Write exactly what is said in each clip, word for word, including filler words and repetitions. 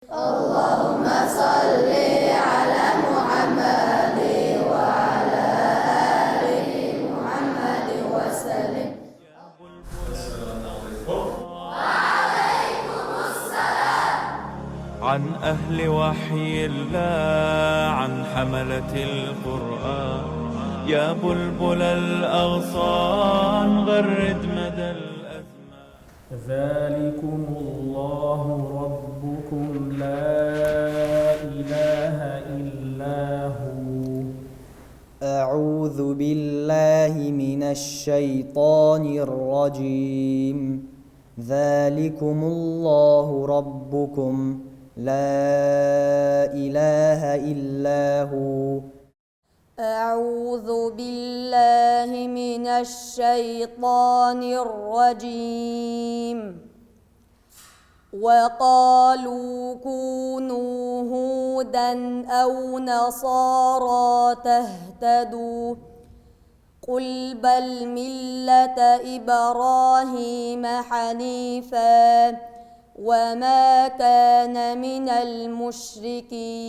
اللهم صل على محمد وعلى آل محمد وسلم. السلام عليكم. وعليكم السلام. عن أهل وحي الله، عن حملة القرآن، يا بلبل الأغصان، غرد مدى الأزمان. ذلكم الله ربكم لا إله إلا هو. أعوذ بالله من الشيطان الرجيم. ذلكم الله ربكم لا إله إلا هو. أعوذ بالله من الشيطان الرجيم. وقالوا كونوا هودا أو نصارى تهتدوا. قل بل ملة إبراهيم حنيفا وما كان من المشركين.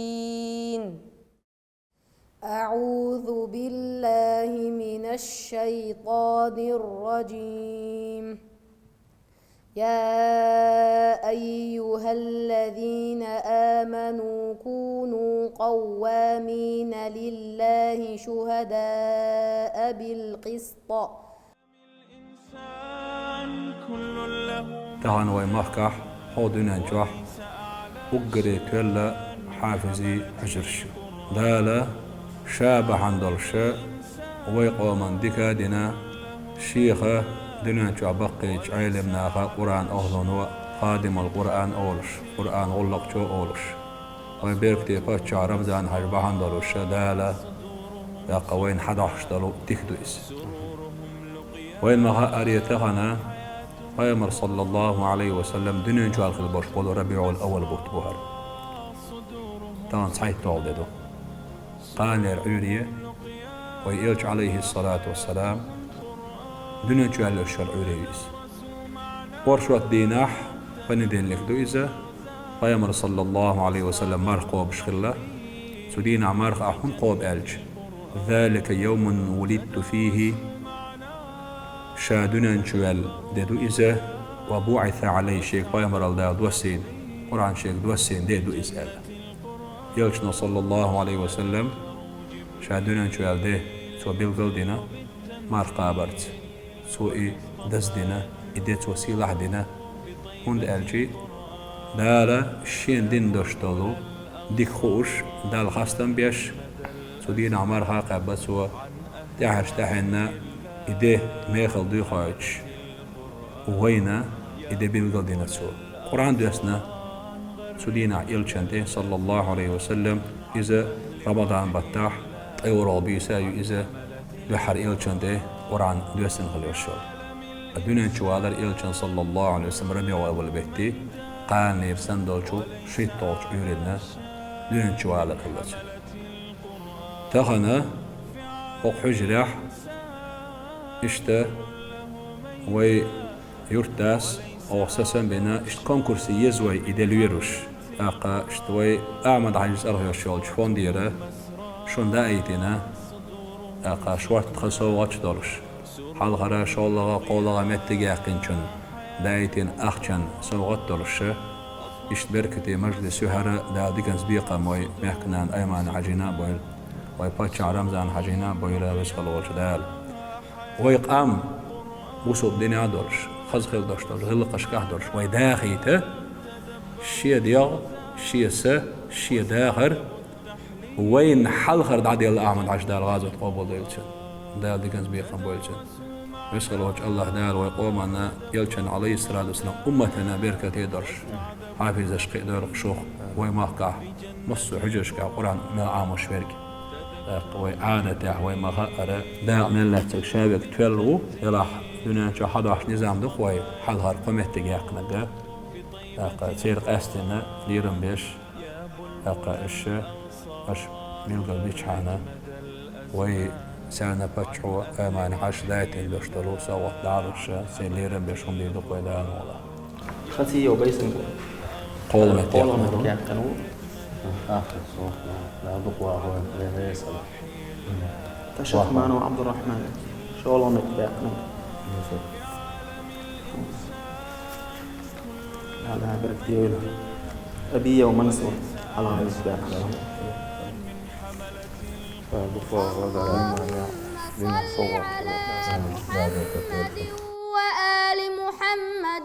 أعوذ بالله من الشيطان الرجيم. يا أيها الذين آمنوا كونوا قوامين لله شهداء بالقسط. Тахана вай махкахь, хӀокху дуьнен чохь уггаре тоьлла хьафизийн хьуьжарш ю. Дала Ша бахьана долуш вай къоман дика а дина, Шех дуьнен чохь баккхийчу Ӏелам наха, Къуръан ахӀлуно, хадимул Къуръан олуш, Къуръан гӀуллакхчо олуш. Вайн беркате паччахь Рамзан-Хьаьжа бахьана долуш Дала, тӀаккха вайна хьадахьаш долу дика ду иза. Вайна ма-хаъара, тахана Пайхамар, саллаллаху Ӏалайхи ва саллам, дуьнен чохь хилла болуш болу РабиӀул-Аввал бутт бу хӀара. Тахана цхьайтталгӀа де ду. Кханера Ӏуьйре, вай Элча, Ӏалайхиссалату вассалам, дуьнен чу ваьллачу шарахь Ӏуьйре ю иза. Оршот дийнахь, понедельник ду иза, Пайхамар, саллаллаху Ӏалайхи ва саллам, марха кхобуш хилла. Цу дийнахь марха ахь хӀунда кхоба аьлча, «Залика йовмун вулидту фийхи», ша дуьнен чу ваьлла де ду иза, «ва буӀиса Ӏалайхи», шега пайхамаралла Дала доссийна, Къуръан шега доссийна де ду иза аьлла. Элчано, саллаллаху Ӏалайхи ва саллам, ша дуьнен чу ваьлла де цо билгал а дина, марха кхабарца. Цо и даздина, и де цо сийлахь а дина, хӀунда аьлча Дала шена дина долуш долу дика хууш, Далла хастам беш, цу дийнахь марха а кхаьбна цо, тӀаьхьарчу тӀаьхьенна и де мехала дуьйхьуьйтуш, вайна и де билгал а дина цо. Къуръан доьссина цу дийнахь Элчан тӀе, саллаллаху Ӏалайхи ва саллам, иза Рамадан баттахь, ткъе ворхӀалгӀа бийса а ю иза, дуьххьара Элчан тӀе Къуръан доьссина хилла йолуш йолу. Ткъа дуьнен чу валар Элчан, саллаллаху Ӏалайхи ва саллам, РабиӀул-Аввал бетте, кханера санна долчу шийтталгӀачу Ӏуьйранна дуьнен чу валар хилла цуьнан. Тахана хӀокху хьуьжарехь, иштта, вай юьртдас, оха сацам а бина, иштта конкурсе еза вай и де лоруш. ТӀаккха иштта вай Ахьмад-Хьаьжас архоьхуш йолчу фондера шуна даийтина, тӀаккха шортта тхан совгӀаташ долуш, хьалхара, шолгӀа, кхоалгӀа меттиг яьккхинчунна даийтина ахчан совгӀат долуш, иштта беркате мажлис ю хӀара, Дала диканца бекхам вай мехкан нана Аймана-Хьаьжина а бойла, вай паччахь Рамзан-Хьаьжина а бойла, веза хилла волчу Дала. Вай къам бусалба динехь а долуш, хаза хилла долуш долчу гӀиллакхашкахь а долуш, вай дахийта шен дегӀ, шен са, шен дахар, вайна хьалхара дӀаделла Ахьмад-Хьаьжа, Дала гӀазот къобалдойла цуьнан, Дала диканца бекхам бойла цуьнан. Веза хилла волчу АллахӀ Дала вай къоманна, Элчан, Ӏалайхиссалату вассалам, умматана беркате а долуш, хьафизаш кхин а дойла шух, вай махкахь массо а хьуьжаршкахь Къуръан мел Ӏамош верг. ТӀаккха вай Ӏадатехь, вай ма-хаъара, дакъа мел лаьцнарг ша верг тоьлла ву, делахь дуьнен чохь хьадохьуш низам ду-кх вай, хьалхара кхо меттиг яьккхинарг. ТӀаккха церан къаьстина лерам беш, тӀаккха аша, аша билгал бичхьана, вай царна паччахьо Аймана-Хьаьжас даийтина долуш долу совгӀат дӀа а луш, церан лерам беш хӀума дийр ду-кх вай, Дала мукъ лахь. Хацийо, байсанга. Qoolama etdi. Qoolama etdi, ýakyn ol. Ahir soň. Ýa-da dua goýup, ýa-da ýasala. Taşak many Abdurrahman. Şolama etdi, ýakyn ol. Ýa-da bir diýelim. Ebiýe we Mansur. Allah'a emanet, ýakyn ol. Ýa-da dua goýup, ýa-da sowgat. وآل محمد.